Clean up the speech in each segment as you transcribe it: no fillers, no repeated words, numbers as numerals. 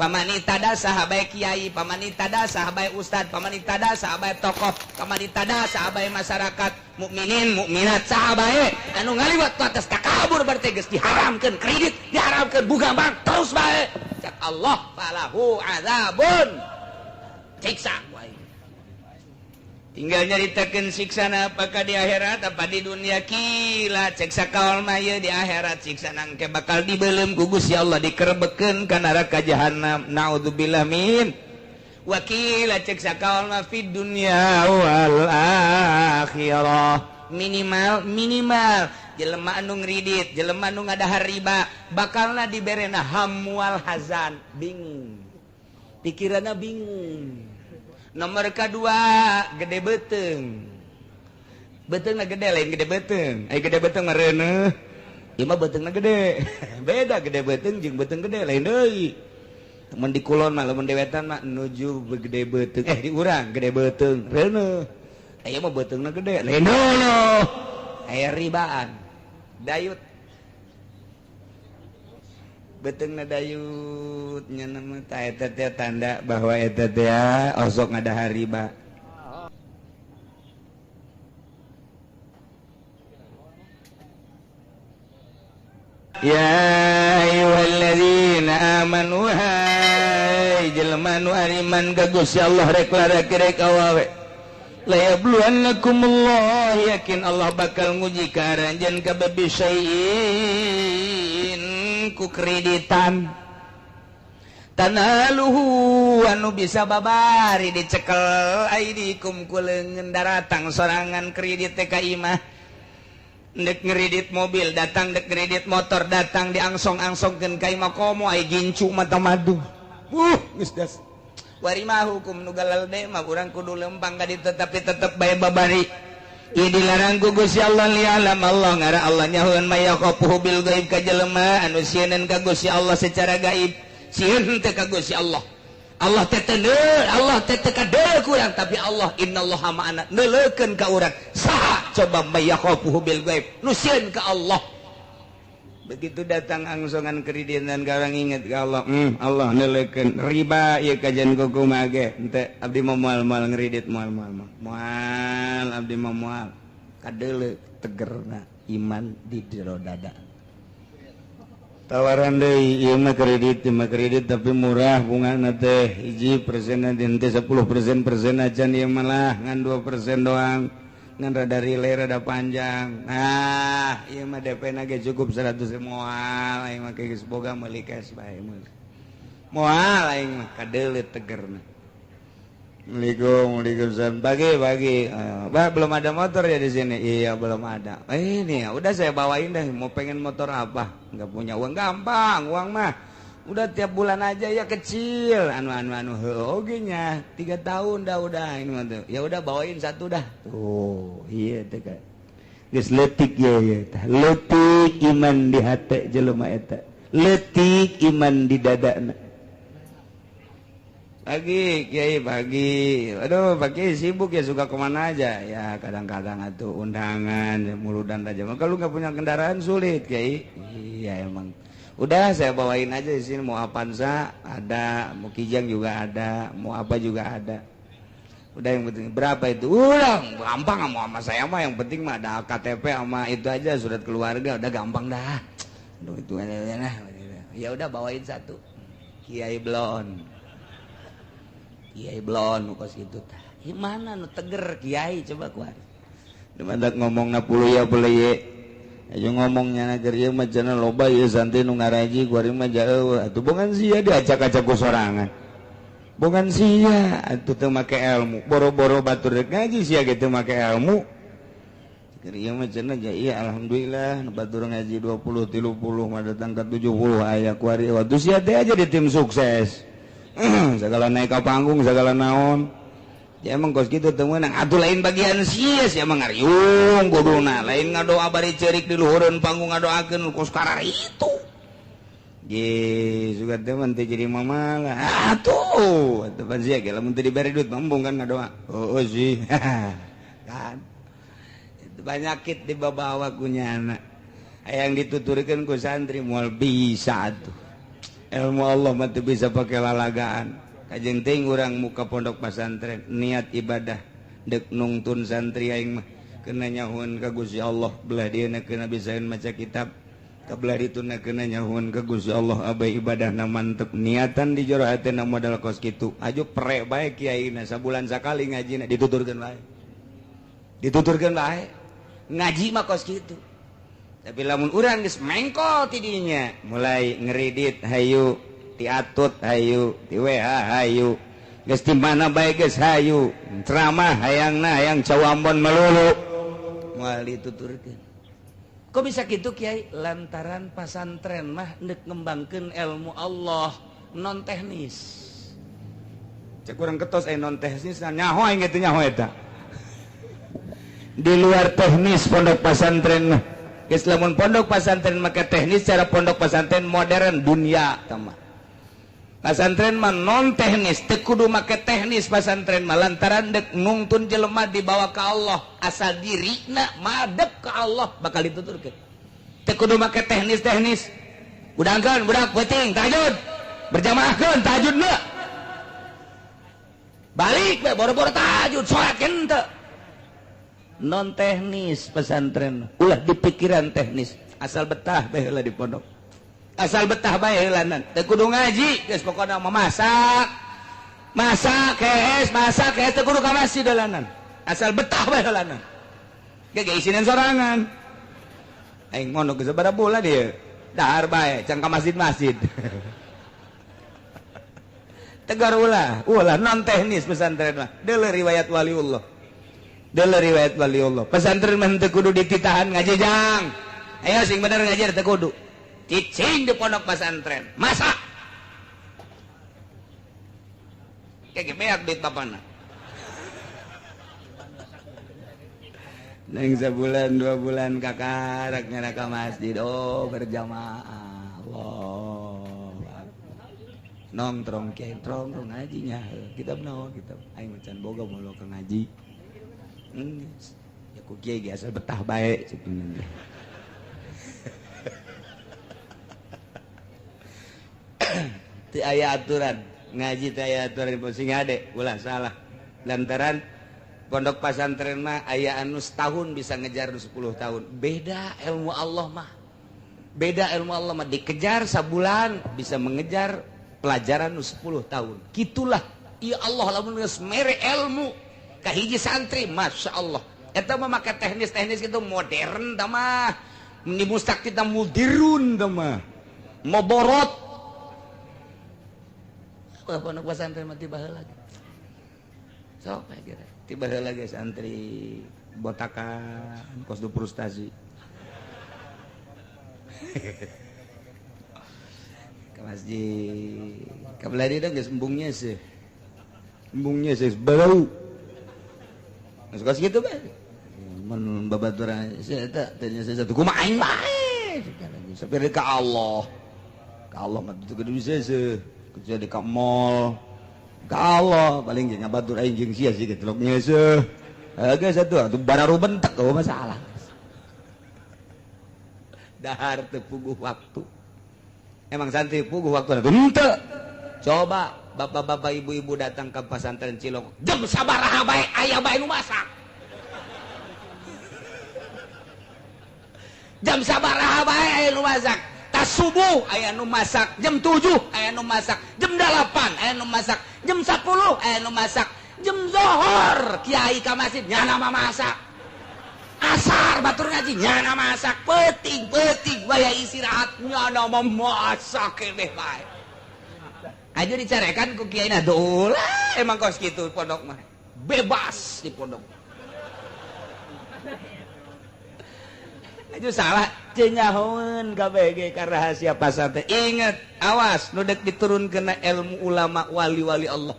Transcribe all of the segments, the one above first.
Pamani tada saha bae kiai, pamani tada saha bae ustad, pamani tada saha bae tokoh, pamani tada saha bae masyarakat mukminin mukminat, saha bae anu ngaliwat ku atas takabur, berarti geus diharamkeun kredit, diharamkeun bunga bank terus bae. Cak Allah, falahu azabun, siksa. Tinggal nyaritakeun siksana, apakah di akhirat apa di dunia. Qila, cek sakaol mah di akhirat siksa nangke bakal dibelem ku Gusti Allah, dikerebekeun ka neraka jahanam, naudzubillah min. Wa qila, cek sakaol mah fid dunya wal akhirah. Minimal minimal jelema anu ngridit, jelema anu ngadahar riba, bakalna diberena hamwal hazan, bingung pikiranna, bingung. Nomor kedua, gede beteng, beteng gede, lain gede beteng. Eh, gede beteng mereneh. Ieu mah beutengna gede, beda. Gede beteng jeung beteng gede lain deui. Mun di kulon mah, lamun di wetan mah nuju gede beteng, eh, di urang gede beteng reuneuh. Aya mah beutengna gede, lain deui. Aya ribaan dayut, betengna dayut nya nama eta teh tanda bahwa eta teh osok ngadahar riba. Ya ayyuhalladzina amanu, hai jelema nu ariman ka Gusti Allah, rek lalaki rek awewe, la yabluwannakumullah, yakin Allah bakal nguji ka aranjeun kabeh, bisyai'in, ku kreditan, tanaluhu, anu bisa babari dicekel, aidikum, ku leungeun. Daratang sorangan kredit teh ka imah, dek ngeridit mobil datang, dek kredit motor datang, diangsong-angsongkeun ka imah, komo ai gincu mata madu. Geus das wari mah hukum nu galalde mah urang kudu lempang ka ditu, tapi tetep bae babari. Ieu dilarang ku Gusti Allah. Lialam Allah, ngara Allah nyahoeun, may yakhafuhu bil gaib, ka jelema anu sieun ka Gusti Allah secara gaib. Sieun teh ka Gusti Allah, Allah teh teu, Allah teh teu kadeuleu ku urang, tapi Allah innallaha ma'ana, neuleukeun ka urang. Saha coba may yakhafuhu bil gaib, nu sieun ka Allah? Begitu datang angsongan kreditan, karang inget ke Allah, Allah neuleukeun. Riba ieu kajian kumaha ge henteu, abdi mah moal moal ngredit, moal moal moal moal, abdi mah moal. Kadeuleu tegerna iman di jero dada. Tawaran deui, ieu mah kredit, ieu mah kredit tapi murah bungana teh, hiji persen teh 10% persen acan, ieu malah ngan 2% doang, ngan rada relay, rada panjang. Nah, ieu mah DP na ge cukup 100. Moal aing mah, geus boga, meuli cash bae, meuli moal aing mah. Kadeuleu tegerna. Assalamualaikum, waalaikumsalam. Pagi, pagi. Bah, belum ada motor ya di sini? Iya, belum ada. Eh, ini ya, udah saya bawain deh. Mau pengen motor apa? Nggak punya uang, gampang, uang mah. Udah tiap bulan aja ya kecil. Anu anu anu, oke nya. 3 tahun dah udah ini mah tuh. Ya udah, bawain satu dah. Tuh, iya teh kan. Geus leutik ya ya tah. Leutik iman di hate jelema eta. Leutik iman di dadana. Pagi, Kiai, pagi. Aduh, pagi sibuk ya, suka kemana aja? Ya, kadang-kadang tuh undangan, muludan aja. Kalau nggak punya kendaraan sulit, Kiai. Iya emang. Udah saya bawain aja di sini, mau Avanza ada, mau Kijang juga ada, mau apa juga ada. Udah, yang penting berapa itu? Udah gampang, mau sama saya mah yang penting mah ada KTP sama itu aja, surat keluarga, udah gampang dah. Aduh, itu aja nah. Ya udah, bawain satu. Kiai Blon. Kiai Blon kos gitu tah. Gimana nu teger kiai coba kuat. Demandak ngomong na puluh ya boleh ye. Ayo ngomongnya na ieu mah cenah loba ieu santri nu ngaraji, kuari mah jauh. Atuh bukan sia diacak-acak ku sorangan. Bukan sia atuh teu make ilmu. Boro-boro batur rek ngaji, sia ge teu make ilmu. Keur ieu mah cenah ja iya, alhamdulillah nu batur ngaji 20 30 mah datang ke 70 aya kuari. Waktu sia teh aja di tim sukses. Segala naik ke panggung, segala naon ya emang kos gitu teu meunang atuh. Lain bagian sia, sia mah ngariung kuduna, lain ngadoa bari ceurik di luhureun panggung, ngadoakeun kos karar itu. Ye, suka teh mah teu jadi mamalah atuh. Atuh pan sia ge lamun teu dibere duit embung kan ngadoa. Oh, oh sih kan itu penyakit dibawa ku nyana, yang dituturkeun ku santri moal bisa atuh. Ilmu Allah mah teu bisa pake lalagaan. Kajeun teuing urang muka pondok pasantren niat ibadah dek nungtun santri aing mah kena nyahuan ka Gusti Allah belah dieuna kena bisaeun maca kitab kabelah dituna kena nyahuan ka Gusti Allah abai ibadahna mantep niatan di jero hatena modal kos kitu aju pre bae kiaina sabulan sakali ngajina dituturkeun bae dituturkeun bae ngaji mah kos kitu. Tapi lamun urang geus mengkol ti dinya mulai ngeridit hayu diatut hayu di WA hayu geus di mana bae geus hayu ceramah hayangna hayang cawambon melulu moal dituturkeun. Kok bisa kitu Kiai? Lantaran pasantren mah ndek ngembangkeun ilmu Allah non teknis. Cek urang ketos non teknis nyaho aing teh nyaho eta. Di luar teknis pondok pasantren mah. Geus lamun pondok pasantren make teknis cara pondok pasantren modern dunia tah mah. Pasantren mah non teknis, teu kudu make teknis pasantren mah lantaran dek nungtun jelema dibawa ka Allah, asal dirina madep ka Allah bakal dituturkeun. Teu kudu make teknis-teknis. Udangkeun budak peuting tahajud. Berjamaahkeun tahajudna. Balik we boro-boro tahajud salat henteu. Non teknis pesantren, ulah dipikiran teknis, asal betah bae heula di pondok. Asal betah bae heulanan teu kudu ngaji geus pokona mah masak masak kees masak kees teu kudu ka masjid heulanan asal betah bae heulanan ge ge isinan sorangan aing mondok geus sabaraha bulan ieu dahar bae can ka masjid-masjid tegar ulah ulah non teknis pesantren mah deuleu riwayat waliullah deuleu riwayat waliullah pesantren mah teu kudu dititahan ngaji jang ayo sing bener ngaji teu kudu cicing di pondok pesantren masak kayak beak duit bapana neng sebulan 2 bulan kakarak nyana ka masjid oh berjamaah Allah nongtrong kiai trong ngajinya kitab naon kitab aing macan boga moal ka ngaji ya ku kiai ge asal betah bae cenah. Teu aya aturan ngaji teu aya aturan sing hade ulah salah lantaran pondok pasantren mah aya anu setahun bisa ngejar 10 tahun beda ilmu Allah mah beda ilmu Allah mah dikejar sabulan bisa mengejar pelajaran 10 tahun gitulah ya Allah lamun geus mere ilmu ka hiji santri Masya Allah eta mah make teknis-teknis gitu modern tah mah ni mustak kita mudirun tah mah moborot pondok pesantren mah tiba heula sok kira tiba heula ge santri botakan kos du frustasi ke masjid ka belah dieu geus embungnya sih bau geus kos kitu bae mun babaturan eta teh nya satu kumaha aing bae sampai ka Allah mah teu kudu bisa seuh kecuali ka mall ka Allah paling jeung ngabatur aing jeung sia sih geus nyeuseuh geus atuh atuh bararu bentek oh masalah dahar teu puguh waktu emang santri puguh waktu henteu coba bapak-bapak ibu-ibu datang ke pesantren Cilok jam sabaraha bae aya bae nu masak jam sabaraha bae aya nu masak tas subuh aya nu masak jam 7 aya nu masak jam 8 aya nu masak jam 10 aya nu masak jam zohor kiai ka masjid nyana mah masak asar batur ngaji nyana masak peuting-peuting waya istirahat nyana mah masak keneh bae aja dicarekan ku kiai na ulah emang kos kitu pondok mah bebas di pondok Itu salah cenyahoeun KBG ka rahasia pasantren. Ingat, awas nu dek diturunkeun ilmu ulama wali-wali Allah.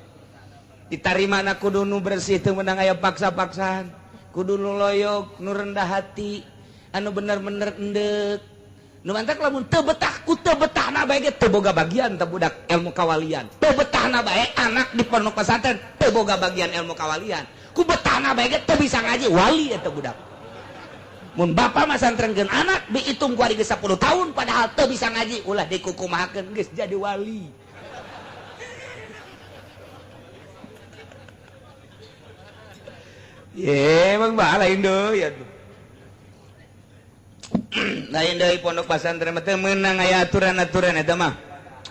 Ditarimana kudu nu bersih teu meunang aya paksa-paksaan. Kudu nu loyok, nu rendah hati, anu bener-bener endek. Nu mantak lamun teu betah ku teu betahna bae ge teu boga bagian teu budak ilmu kawalian. Teu betahna bae anak di pondok pesantren teu boga bagian ilmu kawalian. Ku betahna bae ge teu bisa ngaji wali eta budak. Mun bapak masantrenkeun anak dihitung ku ari geus 10 tahun padahal teu bisa ngaji ulah dikukumahakeun geus jadi wali. Ye, emang bah lain deui atuh. Lain deui pondok pesantren mah teu meunang aya aturan-aturan eta mah.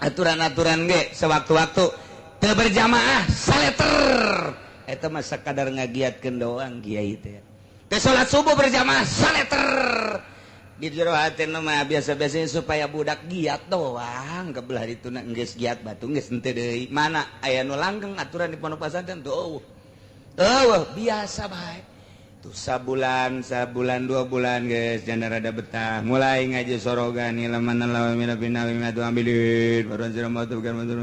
Aturan-aturan ge sewaktu-waktu teu berjamaah saleter. Eta mah sakadar ngagiatkeun doang kiai teh. Teu salat subuh berjamaah saleter. Di jero hatena mah biasa-biasanya supaya budak giat doang kebelah dituna geus giat batu geus henteu deui. Mana aya nu langgeng aturan di pondok pesantren tuh. Oh, biasa baik. Tuh sabulan, sabulan 2 bulan guys, jangan rada betah. Mulai ngaji sorogan ni laman lawan mina bina mina tu ambilin, baruan siram batu bukan batu.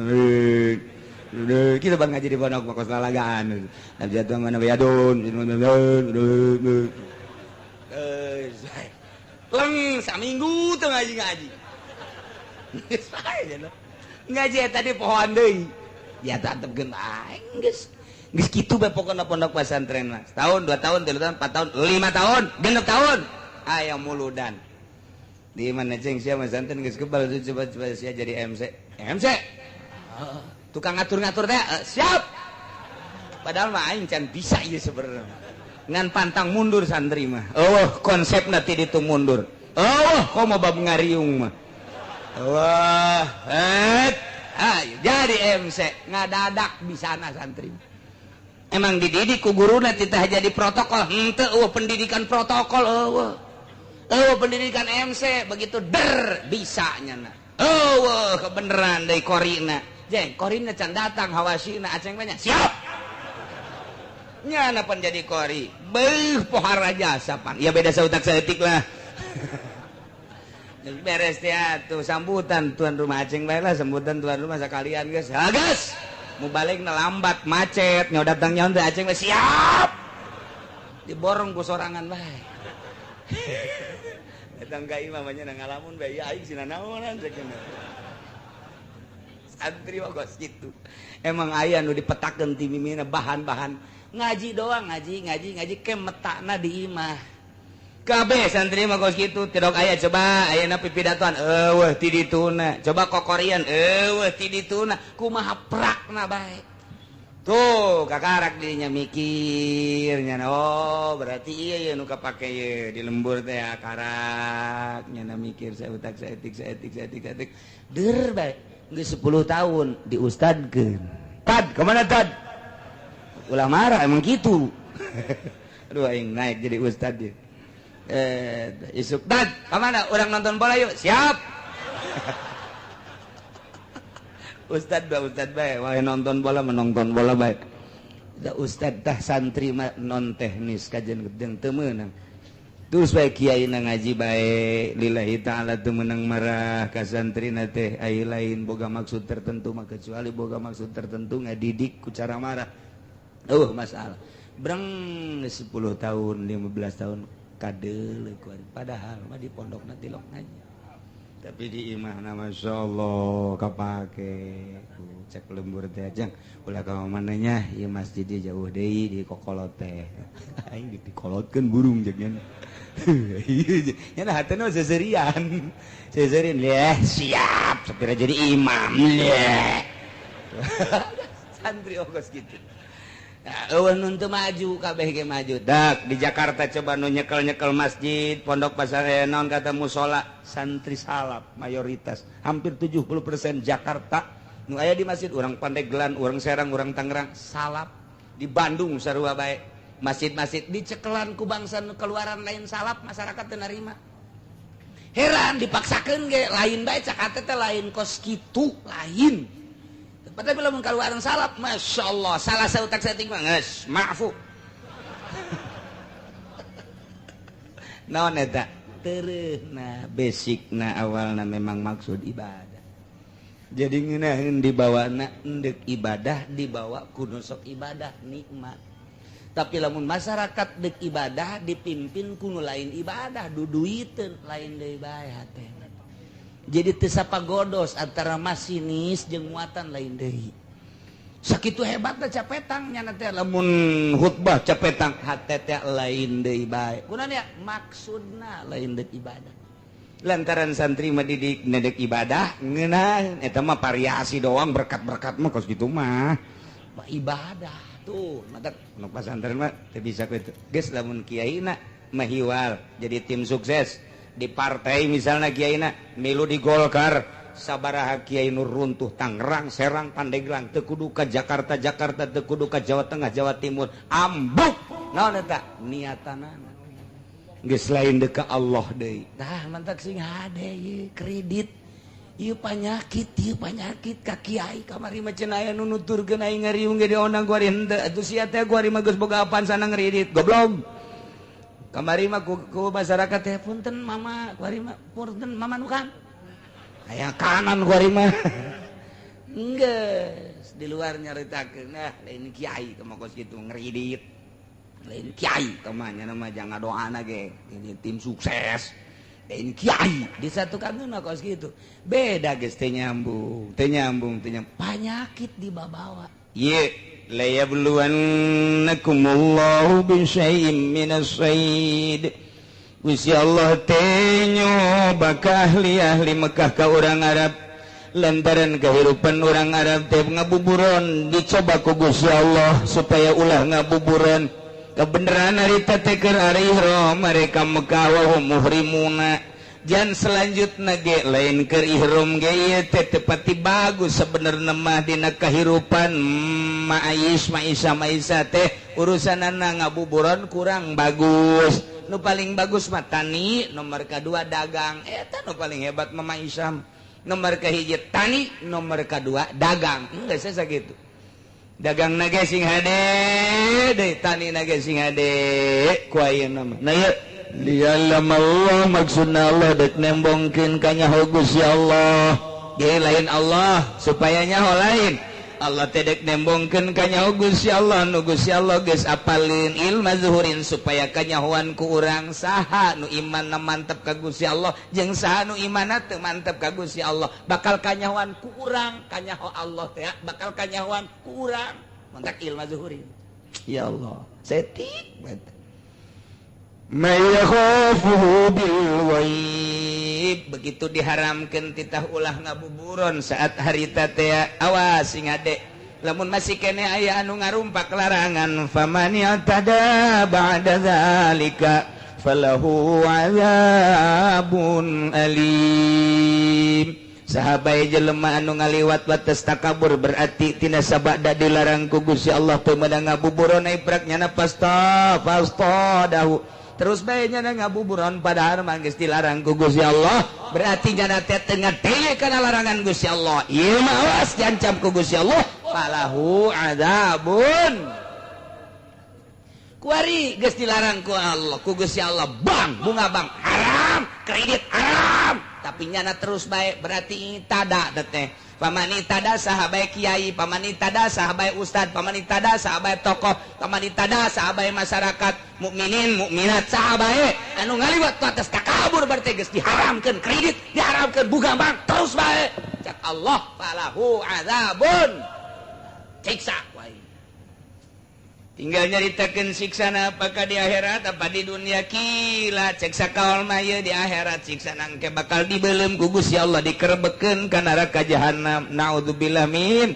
Kita bang ngaji di pondok makos lalagaan. Nabi jatuh mana bayadun, leng saminggu tuh ngaji-ngaji. Ngaji tadi pohon deui. Ya tetep geun geus. Geus kitu bae pokona pondok pesantren mah. Setahun, 2 tahun, 3 tahun, 4 tahun, 5 tahun, 6 tahun. Aya muludan. Di mana ceng sia pesantren geus kebal coba-coba sia jadi MC. MC. Tukang ngatur-ngatur teh siap. Padahal mah aing can bisa ieu sebenarnya. Ngan pantang mundur santri mah. Eueuh konsepna ti ditu mundur. Eueuh komo bab ngariung mah. Wah, ayo jadi MC ngadadak bisana santri. Emang dididik ku guruna titah jadi protokol henteu eueuh pendidikan protokol eueuh. Eueuh pendidikan MC begitu der bisa nyana. Eueuh kebeneran deui korina. Jeng korina can datang hawasina aceng banyak. Siap. Nyana pan jadi kori. Beuh pohara jasa pan. Ya beda sautak saeutik lah. Beres teh atuh sambutan tuan rumah aceng bae lah sambutan tuan rumah sakalian geus. Ha geus. Mau balik lambat macet nyawa datang nyawa teh aceng siap diborong ku sorangan bae datang ka imah mah nya ngalamun bae aing sina naonan cek santri mah kos kitu emang aya nu dipetakeun ti mimina bahan-bahan ngaji doang ngaji ngaji ngaji ke metakna di imah kabeh santri mah kos kitu tidak aya coba ayeuna pipidatoan eueuh ti dituna coba kokorian eueuh ti dituna kumaha prakna bae tuh kakarak dirinya mikir nya oh berarti iya ieu nu kapake ieu di lembur teh karak nya mikir sautak saeutik saeutik saeutik saeutik deur bae geus 10 tahun diustadkeun tad kemana tad ulah marah emang kitu aduh aing naik jadi ustad ieu. Isuk dad kemana orang nonton bola yuk siap ustad dua ustad baik wah nonton bola menonton bola baik da ustad tah santri mah non teknis kajian gedeng teu meunang terus bae kiai na ngaji bae lillahi taala teu meunang marah ka santrina teh ai lain boga maksud tertentu mah kecuali boga maksud tertentu ngadidik ku cara marah masalah breng 10 tahun 15 tahun kadeuleuh padahal mah di pondokna tilok ngaji tapi di imahna masyaallah kapake cek lembur teh ajang ulah ka mananya ieu masjid jauh deui di kokolot teh aing dikolotkeun burung jeung nya nya hatena seserian seserian leh siap sapira jadi imam leh santri ogos kitu. Eueuh nu teu maju kabeh ge maju. Dak di Jakarta coba nu nyekel-nyekel masjid, pondok pasar naon kata musola, santri salaf mayoritas, hampir 70% Jakarta nu aya di masjid urang Pandeglang, urang Serang, urang Tangerang, salaf. Di Bandung sarua bae. Masjid-masjid dicekelan ku bangsa nu keluaran lain salaf, masyarakat teu narima. Heran dipaksakeun ge lain bae cak hate teh lain kos kitu, lain. Tapi lamun kaluaran salaf, masya Allah, salah sautak saeutik mah geus maafu. Naon eta? Tereuhna basicna awalna memang maksud ibadah. Jadi ngeunaheun dibawana endek ibadah dibawa ku nu sok ibadah nikmat. Tapi lamun masyarakat dek ibadah dipimpin ku nu lain ibadah duduiteun lain deui bae hatena. Jadi teu sapagodos antara masinis jeung muatan lain deui. Sakitu hebatna capetang nyana teh lamun khutbah capetang hate teh lain deui bae. Kunaon ya? Maksudna lain deui ibadah. Lantaran santri mah didik nedek ibadah ngeunah eta mah variasi doang, berkat-berkat mah kos kitu mah. Ibadah tuh mata nu pasantren mah teu bisa kitu. Geus lamun kiaina mahiwal jadi tim sukses di partai, misalnya kiaina milu di Golkar, sabaraha kiai nu runtuh Tangerang, Serang, Pandeglang, teu kudu ka Jakarta, Jakarta teu kudu ka Jawa Tengah, Jawa Timur, ambuk. Naon eta niatanana geus lain deuk ka Allah deui. Tah mantak sing hade ieu kredit ieu panyakit, ieu panyakit ka kiai. Kamari mah cenah aya nu nuturkeun aing ngariung ge diondang ku ari henteu atuh sia teh, ku ari mah geus boga apan sana ngredit goblok. Kamari mah ku masyarakat teh punten mama, ku ari mah punten mama nu kan aya kanan, ku ari mah geus di luar nyaritakeun, nah lain kiai mah kos kitu ngredit, lain kiai mah nya mah jangan doana ge ini tim sukses, lain kiai disatukan mah kos kitu. Beda geus teu nyambung, teu nyambung, teu nyambung, panyakit dibabawa. Ye la yabluwannakumullahu bi syai'in minas sayd. Gusti Allah teh nyoba ka ahli-ahli Mekah, ka urang Arab, lantaran kehidupan orang Arab teh ngabuburon, dicoba ku Gusti Allah supaya ulah ngabuburon. Kebenaran harita teh keur ari ihram mereka Mekah wa hum muhrimuna. Jan selanjutna ge lain keur ihram ge ieu teh tepati bagus sebenarnya mah dina kahirupan ma'ais ma'isa ma'isa teh urusanana ngabuburon kurang bagus. Nu paling bagus mah tani, nomor kedua dagang, eta nu paling hebat mah ma'isam. Nomor kahiji tani, nomor kedua dagang, geus sakitu. Dagang na ge sing hade deui, tani na ge sing hade ku ayeuna mah. Nah ieu liyalam Allah, maksudna Allah dek nembongkeun ka nyaho Gusti Allah ge lain Allah supaya nyaho lain Allah teh dek nembongkeun ka nyaho Gusti Allah nu Gusti Allah geus apalin ilma zuhurin supaya kanyahoan ku urang saha nu imanna mantep ka Gusti Allah jeung saha nu imanna teu mantep ka Gusti Allah, bakal kanyahoan ku urang kanyaho Allah teh bakal kanyahoan ku urang mantak ilma zuhurin. Ya Allah setik banget. May yakhafuhu bil ghaib, begitu diharamkeun titah ulah ngabuburon saat harita teh, awas sing hade lamun masih kene aya anu ngarumpak larangan, faman yatada ba'da zalika falahu azabun alim. Sahabai jelema anu ngaliwat batas takabur berarti tina sabada dilarang ku Gusti Allah teu meunang ngabuburon iprak nyana pasta pasta dahu terus bae nyana ngabuburon padahal mah geus dilarang ku Gusti Allah, berarti nyana teh teu ngadenge kana larangan Gusti Allah. Ieu mah awas diancam ku Gusti Allah falahu adzabun. Kuari geus dilarang ku Allah, ku Gusti Allah, bang bunga bang haram, kredit haram, tapi nyana terus bae berarti tada teh. Pamani tada saha bae kiai, pamani tada saha bae ustad, pamani tada saha bae tokoh, pamani tada saha bae masyarakat mukminin mukminat saha bae anu ngaliwat atas takabur berarti geus diharamkeun kredit, diharamkeun bunga bang terus bae. Cak Allah falahu adzabun, siksa wae. Tinggal nyaritakeun siksana apakah di akhirat apa di dunia. Kila cek sakaol mah ieu di akhirat siksana engke bakal dibeuleum ku Gusti Allah, dikerebekeun ka neraka jahanam, naudzubillah min.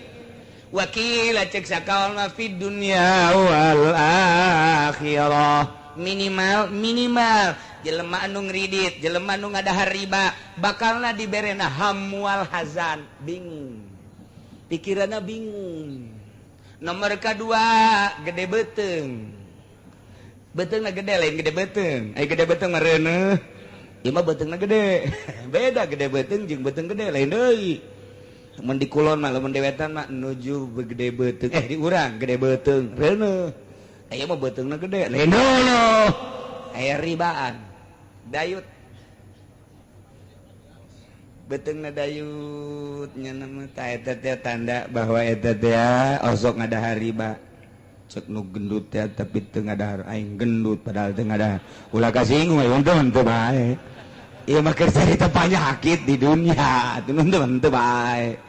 Wakila cek sakaol mah fid dunya wal akhirah. Minimal minimal jelema anu ngridit, jelema anu ngadahar riba bakalna diberena hamwal hazan, bingung pikiranna, bingung. Nomor kedua gede beteng, betengna gede lain gede beteng, ai gede beteng mah reuneuh, ieu mah betengna gede. Beda gede beteng jeung beteng gede lain deui. Mun di kulon mah, lamun di wetan mah nuju gede beteng, di urang gede beteng reuneuh, aya mah betengna gede lain deui. Aya ribaan dayut betengna dayut nya nama ta eta teh tanda bahwa eta teh osok ngadahar riba. Cek nu gendut teh tapi teu ngadahar, aing gendut padahal teu ngadahar, ulah kasinggung aing teu bae. Ieu mah keur carita panyakit di dunia teu teu bae.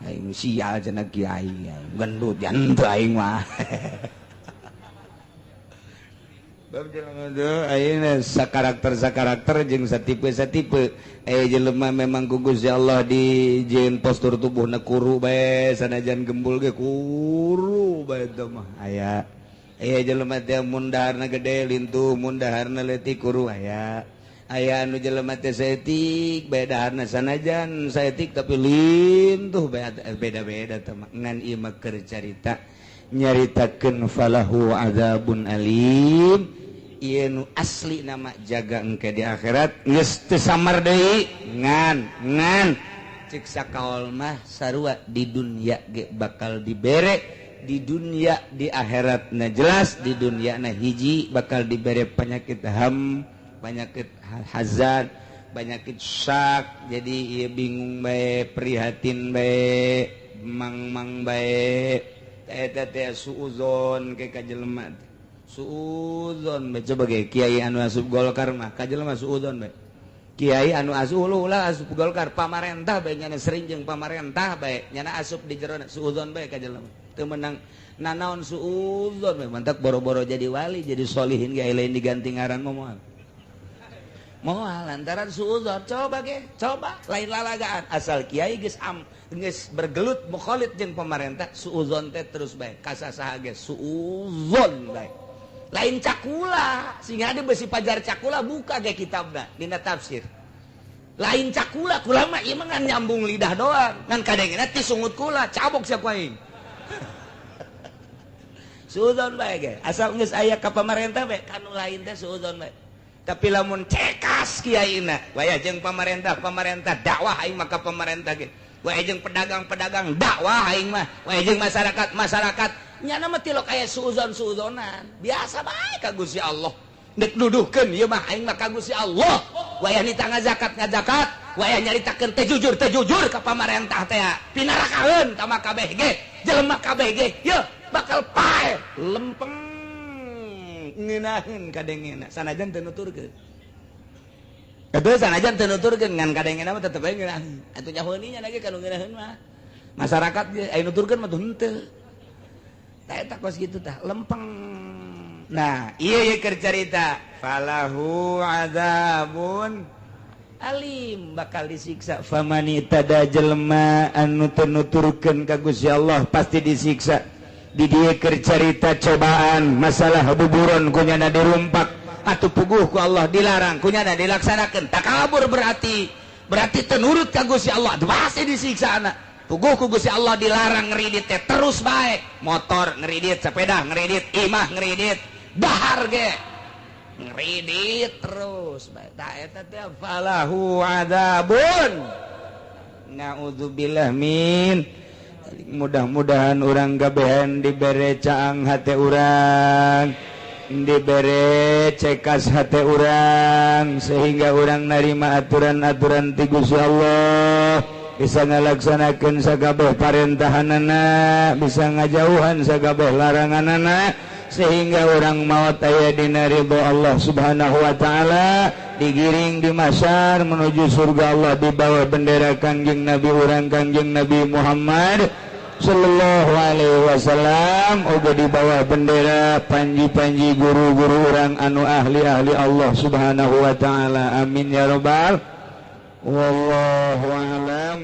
Aing sial cenah kiai gendut jan teu aing mah. Bab jelema teh ayeuna sakarakter-sakarakter jeung satipe-satipe. Jelema memang ku Gusti Allah dijieun postur tubuhna kuru bae sanajan gembul ge kuru bae teh mah aya. Jelema teh mun daharna gede lintuh mun daharna leutik kuru aya. Aya anu jelema teh saeutik bae daharna sanajan saeutik tapi lintuh bae beda-beda teh mah. Ngan ieu mah keur carita nyaritakeun falahu adzabun alim. Ieu nu asli nama jaga engke di akhirat geus teu samar deui ngan ngan cek sakaol mah sarua di dunia ge bakal dibere di dunia di akhirat na jelas di dunia na hiji bakal dibere penyakit ham penyakit hazan penyakit syak jadi ieu bingung bae prihatin bae mang-mang bae eta teh suuzon ke ka jelema suuzon bae coba ge kiai anu asup Golkar mah ka jelema suuzon bae kiai anu asup ulah asup Golkar pamarentah bae nyana sering jeung pamarentah bae nyana asup di jero suuzon bae ka jelema teu meunang nanaon suuzon bae mantak boro-boro jadi wali jadi solihin ge lain diganti ngaran mah moal moal lantaran suuzon coba ge coba lain lalagaan asal kiai geus am geus bergelut mukhalid jeung pamarentah suuzon teh terus bae kasasaha ge suuzon bae lain cakula sehingga ada besi pajar cakula buka ge kitabna dina tafsir lain cakula kula mah ieu mah ngan nyambung lidah doang ngan kadengena ti sungut kula cabok sia ku aing suuzon bae ge asal geus aya ka pamarentah bae kanu lain teh suuzon bae tapi lamun cekas kiaina waya jeung pamarentah pamarentah dakwah aing mah ka pamarentah ge waya jeung pedagang-pedagang dakwah aing mah waya jeung masyarakat masyarakat nyana mah tilok aya suuzon-suuzonan biasa bae ka Gusti Allah dek duduhkeun ieu mah aing mah ka Gusti Allah wayah nita ngazakat ngazakat wayah nyaritakeun teh jujur ka pamarentah teh pinarakaeun ka mah kabeh ge jelema kabeh ge yeuh bakal pae lempeng ngeunaheun kadengena sanajan teu nuturkeun atuh sanajan teu nuturkeun ngan kadengena mah tetep bae ngeunaheun atuh nyahoeun nya lagi kanu ngeunaheun mah masyarakat ge aya nuturkeun mah tuh henteu eta kos gitu tah lempeng. Nah ieu keur carita falahu adzabun alim bakal disiksa famani tada jelema anu teu nuturkeun ka Gusti Allah pasti disiksa. Di dieu keur carita cobaan masalah buburon kunyana dirumpak atuh puguh ku Allah dilarang kunyana dilaksanakeun takabur berarti berarti teu nurut ka Gusti Allah pasti disiksa anak. Puguh ku Gusti Allah dilarang ngeridit teh terus bae motor ngeridit sepeda ngeridit imah ngeridit dahar ge ngeridit terus bae tah eta teh falahu adzabun naudzubillah min. Mudah-mudahan urang gabehan dibere caang hate urang dibere cekas hate urang sehingga urang narima aturan-aturan ti Gusti Allah bisa ngalaksanakeun sakabeh parentahanana bisa ngajauhan sakabeh laranganana sehingga orang maut aya dina ridho Allah Subhanahu wa taala digiring di mahsyar menuju surga Allah di bawah bendera Kangjeng Nabi urang Kangjeng Nabi Muhammad sallallahu alaihi wasallam oge di bawah bendera panji-panji guru-guru urang anu ahli-ahli Allah Subhanahu wa taala. Amin ya rabbal. Wallahu a'lam.